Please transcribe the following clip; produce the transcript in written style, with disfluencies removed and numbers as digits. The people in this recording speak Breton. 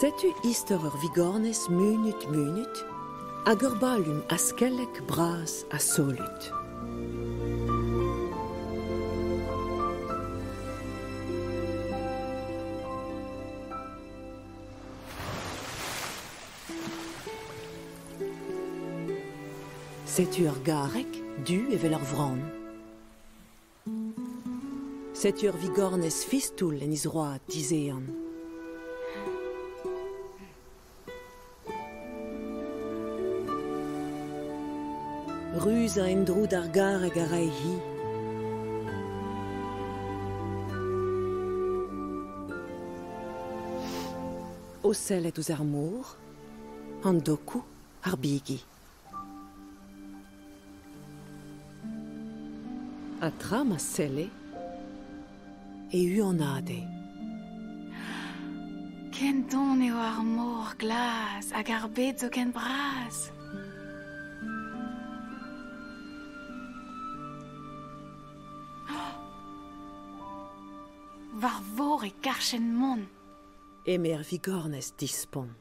Setu istor ur vigornez munut-munut hag ur balum askellek bras ha solut. Setu ur garreg du evel ur vran. Setu ur vigornez fistoul en he zroad dizehan. Ruzañ en-dro d'ar garreg a rae-hi. O sellet ouzh ar mor, an dokoù, ar bigi. Ha tra ma selle e huanade. Ken don eo ar mor glas hag ar bed zo ken bras. War vor e karchen mont. Eme ar vigornez dispont.